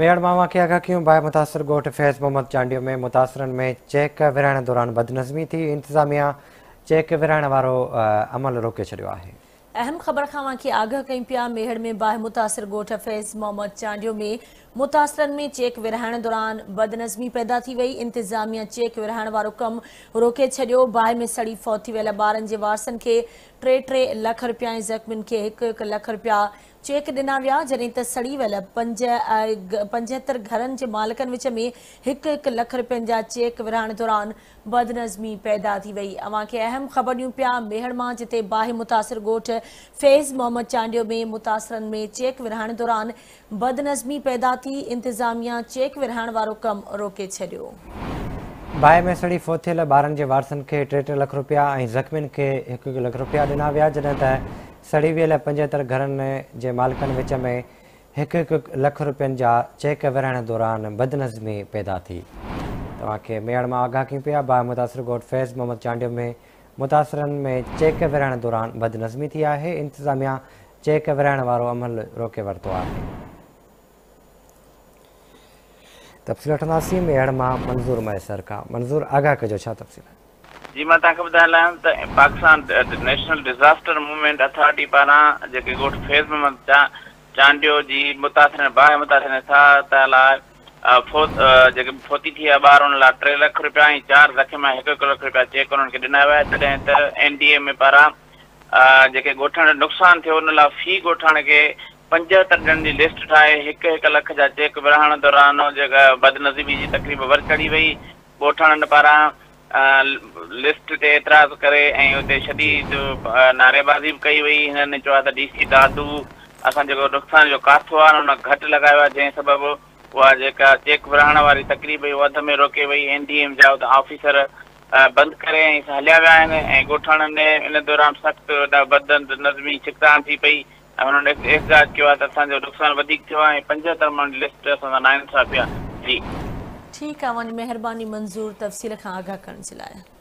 ميهڙ مان اوهان کي آگاهه ڪيون باهه متاثر ڳوٺ فيض محمد چانڊيو ۾ متاثرن ۾ چيڪ ورهائڻ دوران بدنظمي ٿي، انتظاميا چيڪ ورهائڻ وارو عمل روڪي ڇڏيو آهي. اهم خبر کان اوهان کي آگاهه ڪيون پيا، ميهڙ ۾ باهه متاثر ڳوٺ فيض محمد چانڊيو ۾ متاثرن ۾ چيڪ ورهائڻ دوران بدنظمي پيدا ٿي وئي، انتظاميا چيڪ ورهائڻ وارو ڪم روڪي ڇڏيو، باهه ۾ سڙي فوت ٿي ويل ٻارن جي وارثن کي 3 3 لک رپيا ۽ زخمين کي 1 1 لک رپيا چيڪ ڏنا ويا، جڏهن ته سڙي ويل 75 گهرن جي مالڪن وچ ۾ 1 1 لک رپين جا چيڪ ورهائڻ دوران بدنظمي پيدا ٿي وئي. اوهان کي اهم خبر ڏيون پيا ميهڙ مان جتي باهه متاثر ڳوٺ فيض محمد چانڊيو ۾ متاثرن ۾ چيڪ ورهائڻ دوران بدنظمي پيدا ٿي، انتظاميا چيڪ ورهائڻ وارو ڪم روڪي ڇڏيو. باهه ۾ سڙي فوت ٿيل ٻارن جي وارثن کي 3 3 لک رپيا ۽ زخمين کي 1 1 لک رپيا ڏنا ويا، جڏهن ته سڙي ويل 75 گهرن جي مالڪن وچ ۾ 1 1 لک رپين جا چيڪ ورهائڻ دوران بدنظمي پيدا ٿي. توهان کي ميهڙ مان آگاهه ڪيون پيا، باهه متاثر ڳوٺ فيض محمد چانڊيو ۾ متاثرن ۾ چيڪ ورهائڻ دوران بدنظمي ٿي آهي، انتظاميا چيڪ ورهائڻ وارو عمل روڪي ورتو آهي. تفصيل وٺنداسين ميهڙ مان منظور مهيسر کان. منظور آگاهه ڪجو ڇا تفصيل آهن؟ جي مان توهان کي ٻڌائڻ لايان ته Pakistan national disaster movement authority پاران جيڪي ڳوٺ فيض محمد چانڊيو جي متاثرين باهه متاثرين سهائتا لاء فوت جيڪي فوتي ٿي ويا ٻار انهن لاء 3 لک رپيا ۽ 4 زخمي 1 1 لک رپيا چيڪ انهن کي ڏنا ويا جڏهن ته اين ڊي ايم اي پاران جيڪي ڳوٺاڻن جو نقصان ٿيو ان لاء في ڳوٺاڻي کي 75 ڄڻن جي لسٽ ٺاهي 1 1 لک جا چيڪ ورهائڻ دوران جيڪا بدنظمي جي تقريب ور چڙهي وئي ڳوٺاڻن پاران لسٽ تي اعتراض ڪري ۽ اتي شديد نعريبازي به ڪئي وئي. هنن چيو آهي ته ڊي سي دادو اسان جيڪو نقصان جو ڪاٿو آهي ان گهٽ لڳايو آهي جنهن سبب اها جيڪا چيڪ ورهائڻ واري تقريب هئي اها اڌ ۾ روڪي وئي. اين ڊي ايم جا اتان آفيسر بند ڪري ۽ هليا ويا آهن ۽ ڳوٺاڻن ان دوران سخت بدنظمي ڇڪتاڻ ٿي پئي ۽ هنن احتجاج ڪيو آهي ته اسان جو نقصان وڌيڪ ٿيو آهي ۽ 75 ماڻهن جي لسٽ اسان سان ناانصافي آهي. جي. ٺيڪ آ اوهان جي مهرباني منظور تفصيل کان آگاهه ڪرڻ جي لاء.